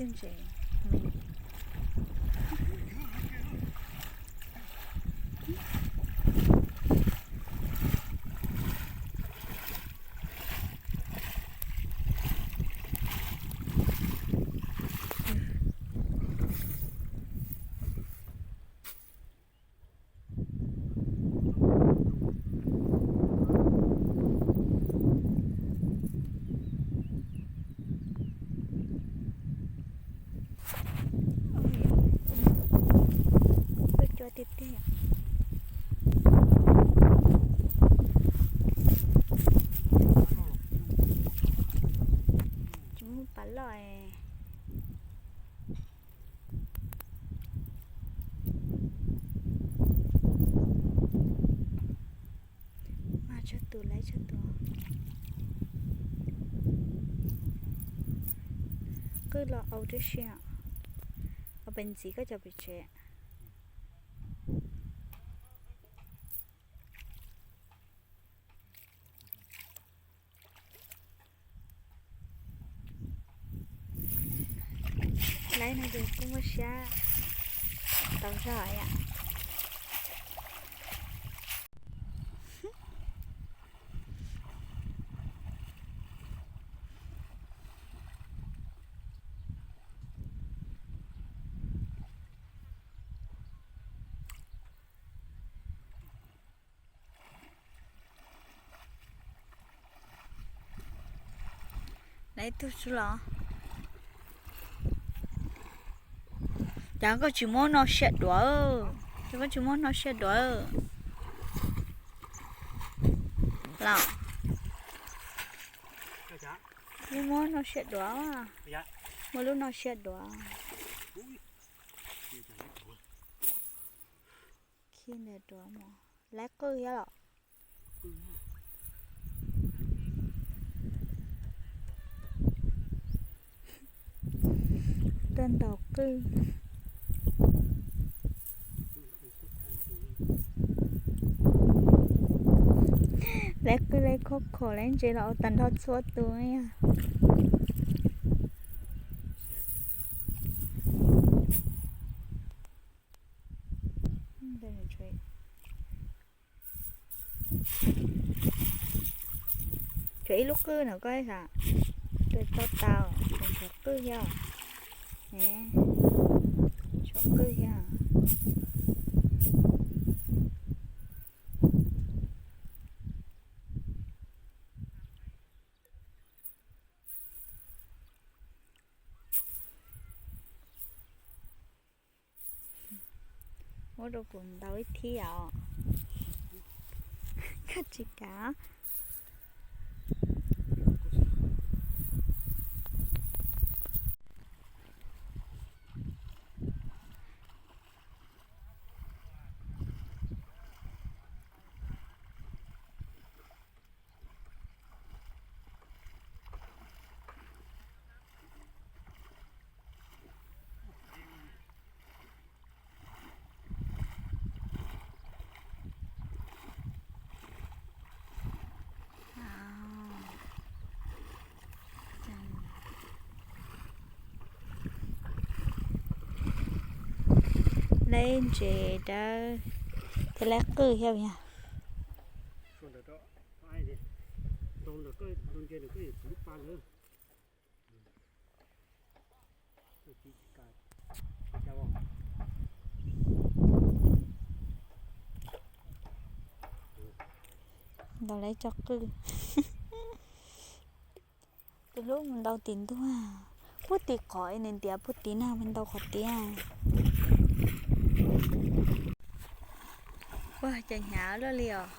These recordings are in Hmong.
Ntses me. Tuaj cua tiag tiag. Tsis muaj pas loj. Mas tsawg tus lawm, tsawg tus. Qwj los au tib si. Au pem ntxiv koj cov pem tsev. Laib no ces kuj muaj siab tau zog yom. Lawv ib tug tsis los. Cas koj tsis muab no siab duav? Cas koj tsis muab no siab duav? Los, muab no siab duav. Muab lub no siab duav. Khi ntawd duav mog. Laib qwj thiab los? Tuaj ntaus qwj. Laib qwj laib khob khom laib ntses los ua tag nrho txhua tus yog. Tshuav ib lub qwj no koj, tshuav tau, tshuav qwj thiab, tshuav qwj thiab. Muab rau kuv ntaus ib thib os. Koj tsis kam. Laib ntses dawb, thiab laib qwj thiab yog. Ntaus lawv cov qwj. Tus hlub mus ntaus tim ntuag, puag tim qhov nws ntiav puag tim na, mus ntaus qhov tiab. Ua cas hnyav luaj li os.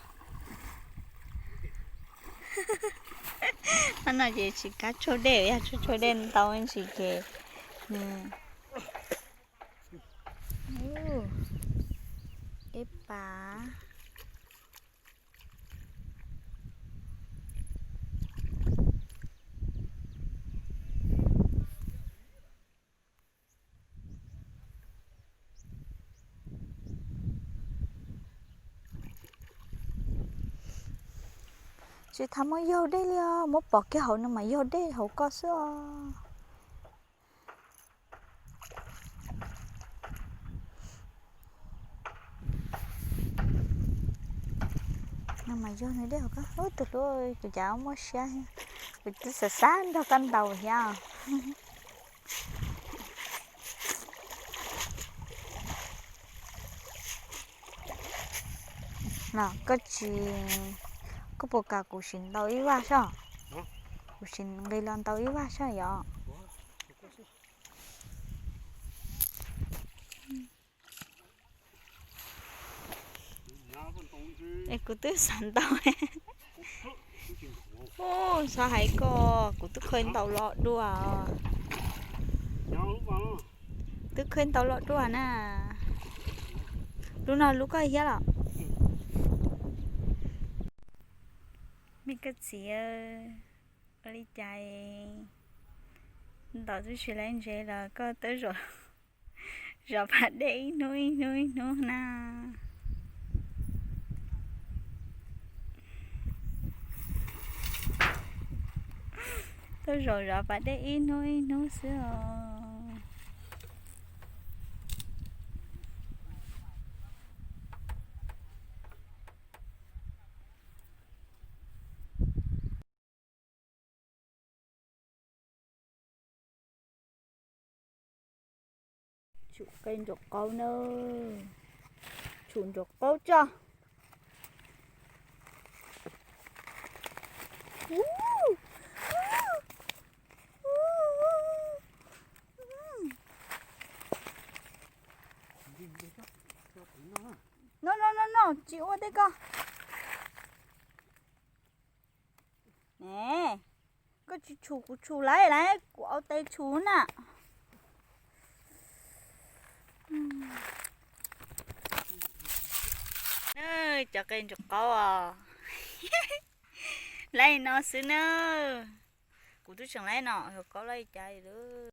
Qhov no ces tsis kav tsau dej, yog tsau tsau dej ntaus ntsis ces nws, ib pas. Tsis tas muab yaug dej li os, muab pov kiag hauv no mas yaug dej hauv koj xwb os. Mas yog nws dej hauv koj, ub, tus hlub, kuv cas muaj siab, kuv twb xav xav nrog koj ntaus thiab. Los koj tsis, koj puas kam kuv sim ntaus ib vaj soj? Kuv sim nqis los ntaus ib vaj soj yom. Es kuv twb xav ntaus. Ub, xav hais koj, kuv twb kheev ntaus los dua. Twb kheev ntaus los dua na. Lub no lub koj thiab los? Me koj txiv, ua li cas ntaus twb tsis laib ntsev los koj twb zov pas dej ib hnub ib hnub ib hnub na. Twb zov zov pas dej ib hnub ib hnub xwb os. Tshum qe nraum qaub na. Tshum nraum qaub tso. No no no no, tsis ua tej ko. Ne, koj tsis tshum kuv tshum lawm lauj, kuv au tes tshum na. Cov qe nraum qaub os. Laib no xwb na. Kuv twb tseem laib no, yog koj laib cas lawm.